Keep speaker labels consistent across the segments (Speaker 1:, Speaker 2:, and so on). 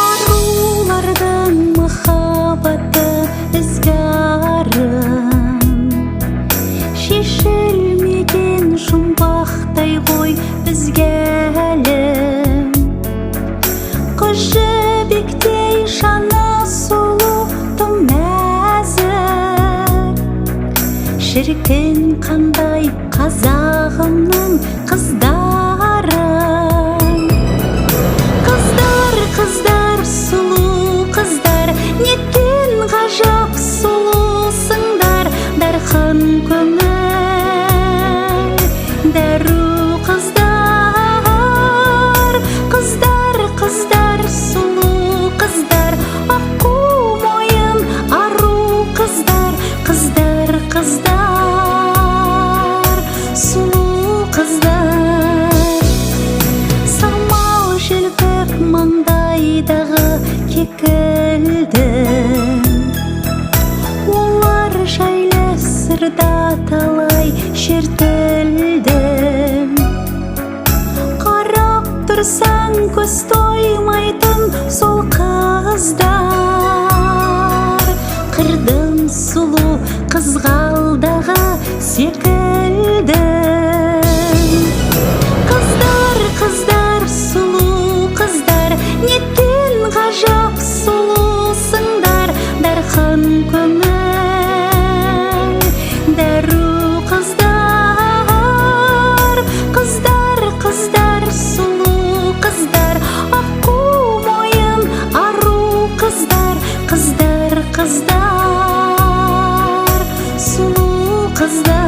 Speaker 1: Арулардың махаббаты ізгі арын, шешілмеген жұмбақтай ғой бізге әлі. Қыз жібектей жаны сұлу, тым нәзік, шіркін, қандай қазағымның қыздары. Қыздар, қыздар, сұлу қыздар, неткен ғажап сұлусыңдар, дархан көңіл, дәру қыздар. Қыздар, қыздар, сұлу қыздар, аққу мойын ару қыздар, қыздар, қыздар, сұлу қыздар. Самал желпіп маңдайдағы кекілдің, олар жайлы сырда талай шертілді. Қарап тұрсаң, көз тоймайтын сол қыздар, қырдың сұлу қызғалдағы секілді. Қыздар, қыздар, сұлу қыздар, неткен ғажап сұлусыңдар, дархан көңіл, дәру қыздар. Қыздар, қыздар, сұлу қыздар, аққу мойын ару қыздар, қыздар, қыздар, сұлу қыздар.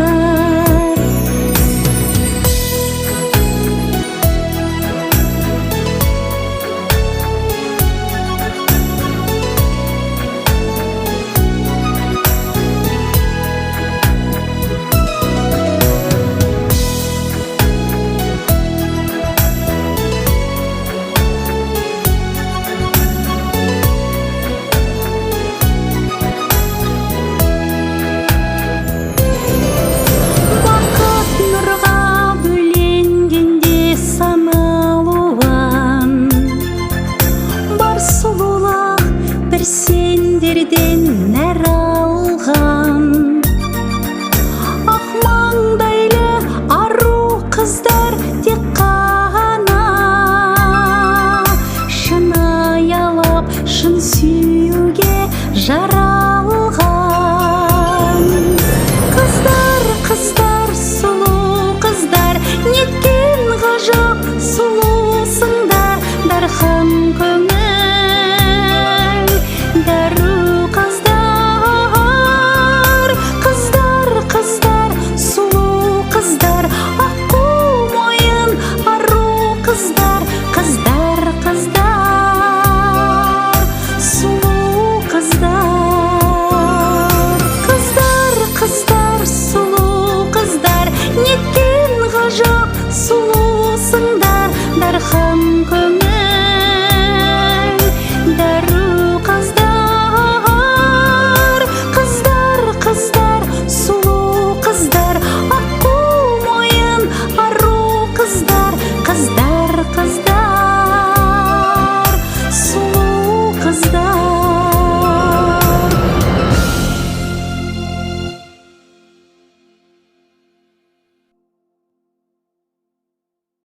Speaker 1: Бақыт нұрға бөленгенде сан алуан, бар сұлулық бір сендерден нәр алған. Ақ маңдайлы ару қыздар тек қана шын аялап, шын сүюге жаралған. Қыздар, қыздар, сұлу қыздар, неткен ғажап сұлусыңдар, дархан көңіл, дәру қыздар. Қыздар, қыздар, сұлу қыздар, аққу мойын ару қыздар, қыздар, қыздар, сұлу қыздар. Қыздар, қыздар, сұлу қыздар, неткен ғажап сұлусыңдар, дархан көңіл.